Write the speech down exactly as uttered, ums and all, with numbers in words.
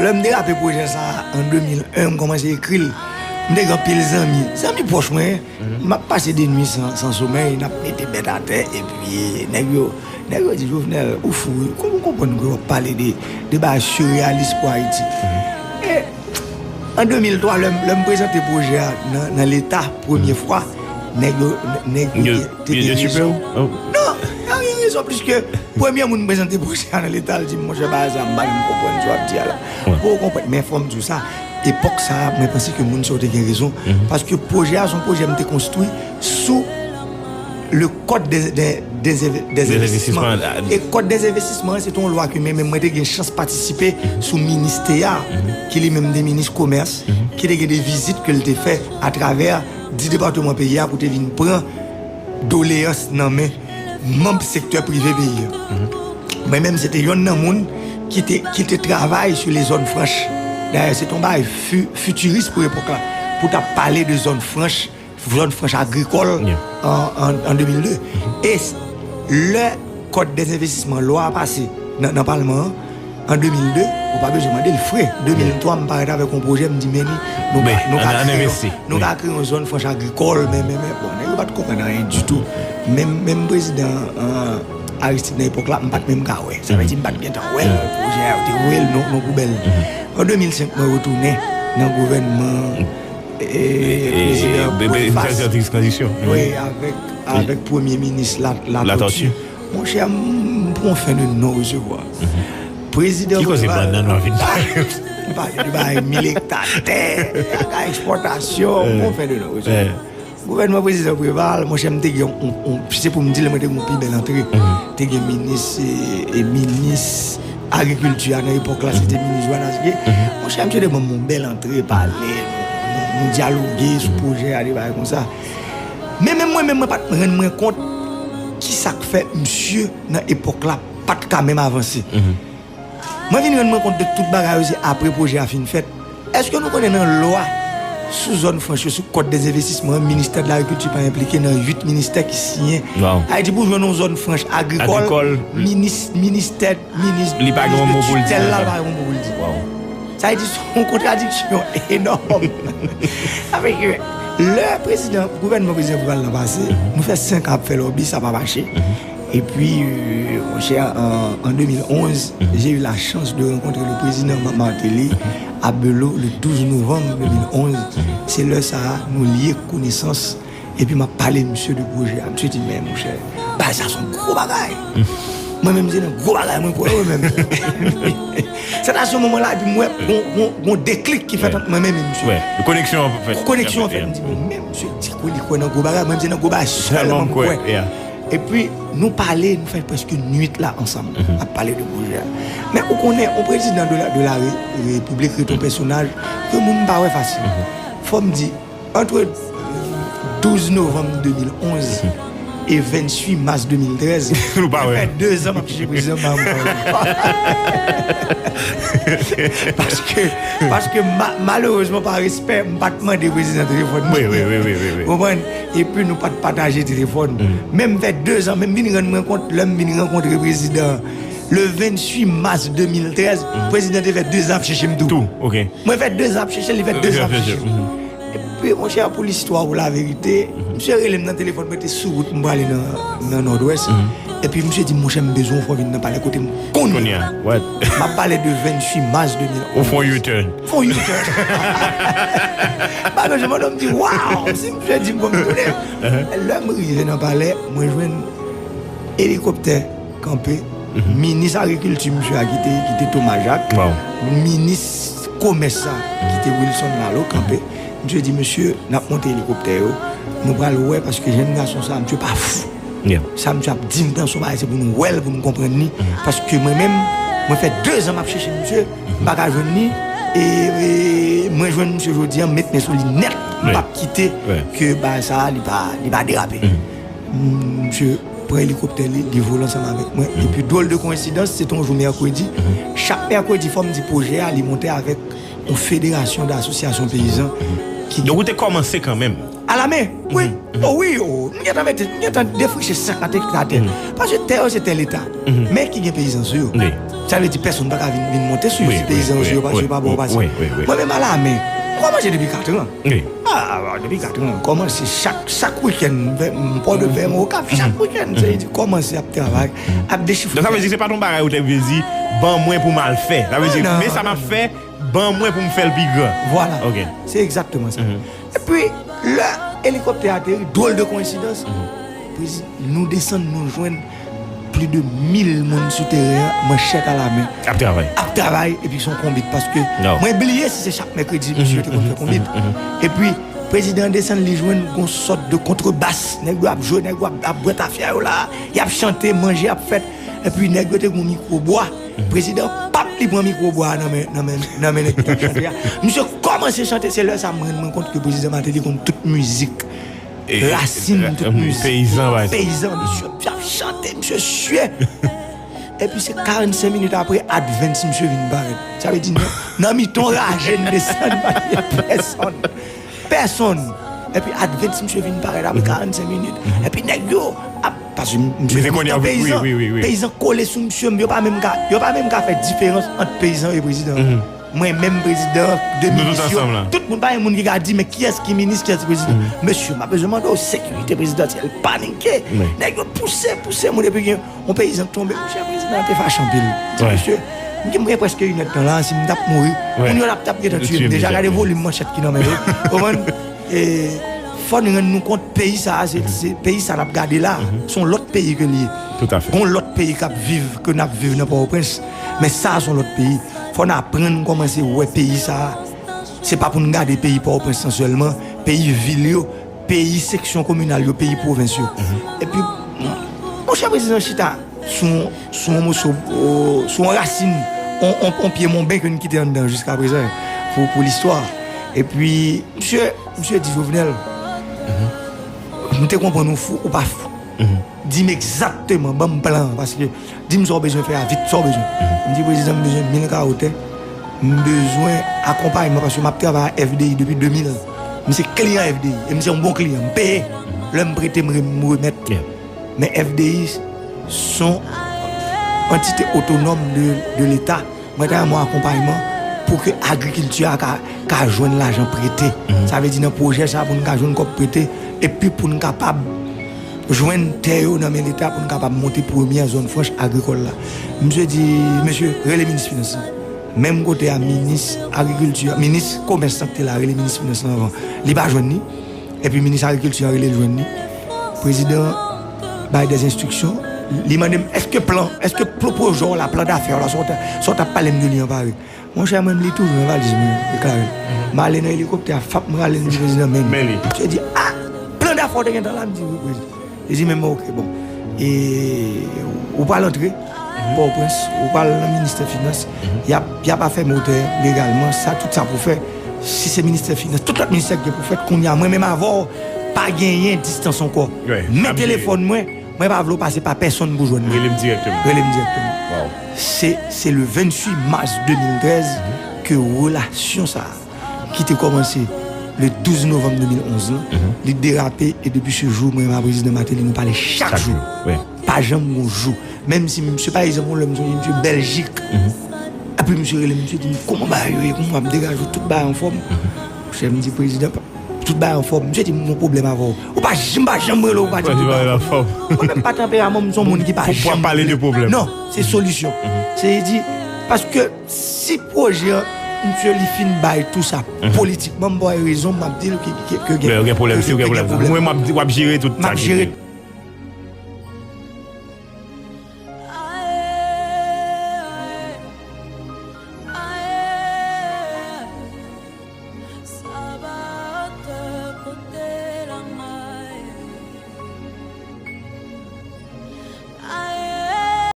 Lè m derape pwojè sa a, an de mil en, m kòmanse ekri l. M te gen anpil zanmi, zanmi pwòch mwen, m ap pase de nwi san, san somèy, n ap mete bèt atè, epi nèg yo, nèg yo di, Jovenel, ou fou wi, kòman w konprann ke w ap pale de, de bagay sireyalis pou Ayiti? E, an de mil twa, lè m, lè m prezante pwojè a nan, nan Leta, premye fwa, nèg yo, nèg yo te gen rezon. Non, yo gen rezon, pliske premye moun m prezante pwojè a nan Leta, l di m, monchè, bagay sa, m pa menm konprann sa w ap di a la. Pou w konprann, men fò m di w sa, epòk sa a, mwen panse ke moun sa yo te gen rezon, paske pwojè a se yon pwojè m te konstwi sou le code des, des, des, des investissements. E code des investissements, se te yon lwa ke mwen menm mwen te gen chans patisipe sou ministè a, ki li menm te minis komès, ki te gen de vizit ke l te fè atravè dis depatman peyi a pou te vin pran doleyans nan men manm sektè prive peyi a. Mwen menm, se te yonn nan moun ki te, ki te travay sou le zòn franch. Dayè, se te yon bagay fi-, fitiris pou epòk la, pou t ap pale de zòn franch, zòn franch agrikòl an, an, an de mil de. E s-, lè Code des investissements, lwa a pase nan, nan Palman an, an de mil de, ou pa bezwen mande l, fre. De mil twa, m parèt avèk yon pwojè, m di, men ni, nou ka, nou ka kreye, nou ka kreye yon zòn franch agrikòl, men, men, men, bon, nèg yo pa t konprann anyen ditou. Menm, menm prezidan, an, Aristide nan epòk la, m pa t menm ka wè. Sa vle di, m pa t gentan wè l, pwojè a, yo te voye l nan, nan poubèl. An de mil senk, mwen retounen nan gouvènman, e, prezidan Boniface. Wi, avèk, avèk premye minis La-, Latortue. Monchè, m, m pran fen de non resevwa. Prezidan Preval. Ki koze bannann w ap vin pale? M pale de bagay mil ekta tè, bagay ekspòtasyon, m pran fen de non resevwa. Gouvènman prezidan Preval, monchè, m te gen yon, yon, se pou m di l, mwen te gen yon pi bèl antre. Te gen minis, e, e minis agrikilti a nan epòk la, se te minis Johannes Gué. Monchè, misye te ban m yon bèl antre, pale, nou, nou, nou dyaloge sou pwojè a, de bagay konsa. Men menm mwen menm, mwen pa t rann mwen kont ki sa k fè misye nan epòk la pa t ka menm avanse. Mwen vin rann mwen kont de tout bagay yo, se apre pwojè a fin fèt. Èske nou konnen nan lwa sou zòn franch yo, sou code des investissements, ministè de l'agriculture pa enplike nan uit ministè ki siyen. Sa vle di pou jwenn yon zòn franch agrikòl, minis, ministè, minis, minis de titèl la, li pa gen yon mo pou l di. Sa vle di, se yon kontradiksyon enòm. Sa vle di, lè prezidan, gouvènman prezidan Preval lan pase, nou fè senk an ap fè lòbi, sa pa mache. Epi, euh, monchè, an, an de mil onz, j'ai eu la chance de rencontrer le président Ma-, Martelly à Belo le douze novembre deux mille onze. Se lè sa a, nou lye konesans. Epi m ap pale misye de pwojè a. Misye di, men monchè, bagay sa se yon gwo bagay. Mwen menm, se nan gwo bagay mwen kwè, wi, menm. Se nan se moman la, epi m wè gon, gon, gon deklik ki fèt ant mwen menm e misye. Koneksyon an fèt. Koneksyon an fèt. M di, bon, men misye di kwè li kwè nan gwo bagay, mwen menm, se nan gwo bagay sèlman m kwè. Epi, nou pale, nou fè prèske nwit la ansanm, ap pale de pwojè a. Men ou konnen, yon prezidan de la, de la re-, repiblik ret yon pèsonaj ke moun pa wè fasil. Fò m di, ant douz novanm de mil onz e venntuit mas de mil trèz, nou pa wè. Fè de zan m ap chèche prezidan, m pa wè. Paske, paske ma-, malerezman, pa respè, m pa t mande prezidan telefòn. Wi, wi, wi, wi, wi, wi. Konprann? Epi nou pa t pataje telefòn. Men m fè de zan, men m vin rann mwen kont, lè m vin rankontre prezidan le venntuit mas de mil trèz, prezidan te fè de zan ap chèche m tou. Tou, ok. Mwen fè de zan ap chèche l, li fè de zan ap chèche m. Epi, monchè, pou listwa, pou laverite, misye rele m nan telefòn, mwen te sou wout, m prale nan, nan Nòdwès. Epi misye di, monchè, m bezwen w fè w vin nan palè kote m kounye a. M ap pale de venntuit mas de mil onz. Ou fè yon U-turn. Fè yon U-turn. Bagay, mwen menm di, waw, si misye di m pou m tounen. Lè m rive nan palè, mwen jwenn elikoptè kanpe. Minis agrikilti misye a ki te, ki te Thomas Jacques. Minis komès la ki te Wilson Lalo kanpe. Misye di, mesye, n ap monte elikoptè yo. Nou pral wè, paske jèn gason sa, misye pa fou. Sa misye ap di m nan, se yon bagay, se pou nou wè l, pou nou konprann li. Paske mwen menm, mwen fè de zan m ap chèche misye, m pa ka jwenn li. E, e mwen jwenn misye jodi a, m met men sou li nèt. M p ap kite ke bagay sa a, li pa, li pa derape. Misye pran elikoptè li, li vole ansanm avèk mwen. Epi, dwòl de koyensidans, se te yon jou mèkredi. Chak mèkredi, fò m di, pwojè a, li monte avèk yon federasyon de asosyasyon peyizan ki... Donk, ou te kòmanse kanmenm? Alamen, wi. O wi, o. M gentan mete, m gentan defriche senkant ekta tè. Paske tè yo se tè Leta. Men ki gen peyizan sou yo. Sa vle di pèsonn pa ka vin, vin monte sou yo si peyizan yo se yo pa, se yo pa ba w pase. Mwen menm Alamen, m kòmanse depi katran. A, depi katran, m kòmanse chak, chak wikenn, m fè, m Pòdepè, m Okap, chak wikenn, se di kòmanse ap travay, ap dechifre. Donk sa vle di se pa t yon bagay ou te vle di, ban mwen pou m al fè. Sa vle di, men sa m ap fè, ban mwen pou m fè l pi gran. Vwala. Se egzakteman sa. Epi, lè elikoptè ateri, dwòl de koyensidans, prezi-, nou desann, nou jwenn plis de mil moun sou teren an, manchèt alamen. Ap travay. Ap travay, epi se yon konbit, paske mwen bliye si se chak mèkredi misye te konn fè konbit. Epi, prezidan an desann, li jwenn gon sòt de kontrebas. Nèg yo ap jwe, nèg yo ap, ap bwè tafya yo la, y ap chante, manje ap fèt. Epi, nèg yo te gon mikwo bwa. Prezidan pap li pran mikwo bwa a nan men, nan men, nan men nèg ki t ap chante a. Misye kòmanse chante, se lè sa a mwen rann mwen kont ke prezidan Martelly konn tout mizik. Rasin tout mizik. Peyizan, misye ap chante, misye sye. Epi se karannsenk minit apre, Advance misye vin parèt. Sa vle di nan, nan mitan raje n desann, pa gen pèsonn. Pèsonn. Epi Advance misye vin parèt apre karannsenk minit. Epi nèg yo ap, paske misye vin nan peyizan. Peyizan kole sou misye, yo pa menm ka, yo pa menm ka fè diferans ant peyizan e prezidan. Mwen menm prezidan, de minis yo, tout moun, pa gen moun ki ka di, men kiyès ki minis, kiyès ki prezidan. Mesye, m ap bezwen mande w, sekirite prezidansyèl panike. Nèg yo pouse, pouse moun, epi gen yon peyizan k tonbe. Monchè, prezidan an te fache anpil. Di, mesye, m gen prèske inèdtan la, si m t ap mouri, moun yo t ap, t ap gentan tiye m deja. Gade volim manchèt ki nan men yo. Konprann? E, fò n rann nou kont peyi sa a, se, se peyi sa n ap gade la, se yon lòt peyi ke l ye. Gon lòt peyi k ap viv, ke n ap viv nan Pòtoprens. Men sa a se yon lòt peyi. Fò n aprann kòmanse wè peyi sa a. Se pa pou n gade peyi Pòtoprens lan sèlman, peyi vil yo, peyi seksyon kominal yo, peyi pwovens yo. Epi, monchè prezidan chita sou, sou yon moso, sou yon rasin, yon, yon, yon pye monben ke n kite anndan jiska prezan pou, pou listwa. Epi, misye, misye di Jovenel, m te konprann ou fou, ou pa fou. Di m egzakteman, ban m plan an, paske di m sa w bezwen fè a vit, sa w bezwen. M di, prezidan, m bezwen mil kawo tè, m bezwen akonpayman, paske m ap travay ak F D I depi de mil. M se kliyan F D I, e m se yon bon kliyan, m peye. Lè m prete, m re-, m remèt. Men F D I, se yon antite otonòm de, de Leta. Mwen ta renmen yon akonpayman pou ke agrikilti a ka, ka jwenn lajan prete. Sa vle di nan pwojè sa a pou n ka jwenn kòb prete, epi pou n kapab jwenn tè yo nan men Leta pou n kapab monte premyè zòn franch agrikòl la. Misye di, mesye, rele minis finans lan. Menm kote a, minis agrikilti, minis komès lan ki te la, rele minis finans lan anvan. Li pa jwenn li. Epi minis agrikilti an rele l jwenn li. Prezidan bay dè enstriksyon. Li mande m, èske plan, èske pwo-, pwojè w la, plan dafè w la, sa w t-, sa w t ap pale m de li an pare? Monchè, mwen, m li toujou nan valiz mwen, deklare l. M ale nan elikoptè a, fap, m rale l, m di, prezidan, men li. Men li. Misye di, a, plan dafè w te gentan la? M di, wi, prezidan. Li di, men, men, oke, bon. E ou pral antre Pòtoprens, ou pral nan ministè finans, y ap, y ap afèmen w tè legalman, sa, tout sa pou fè. Si se ministè finans, tout lòt ministè ki gen pou fèt, kounye a, mwen menm avè w, pa genyen distans ankò. Men telefòn mwen, mwen pa vle w pase pa pèsonn pou jwenn mwen. Rele m dirèkteman. Rele m dirèkteman. Se, se le venntuit mas de mil trèz ke relasyon sa a, ki te kòmanse le douz novanm de mil onz lan, li derape, e depi se jou, mwen menm a prezidan Martelly, nou pale chak jou. Pa janm gon jou. Menm si misye, pa egzanp, yon lè m sonje misye Bèljik. Epi misye rele m, misye di m, kòman bagay yo ye, kòman w ap degaje w, tout bagay anfòm? Monchè, m di, prezidan, tout bagay anfòm. Misye di m, m gon pwoblèm avè w. Ou pa janm, pa janm rele w, ou pa di m tout bagay anfòm. Mwen menm pa tanperaman m, m se yon moun ki pa janm pale de pwoblèm. Non, se solisyon. Se di, paske si pwojè an, misye, li fin bay tou sa, politikman, m pa wè rezon, m ap di l ke, ke, ke gen, gen pwoblèm, si w gen pwoblèm. Mwen, m ap di, w ap jere tout sa ki gen.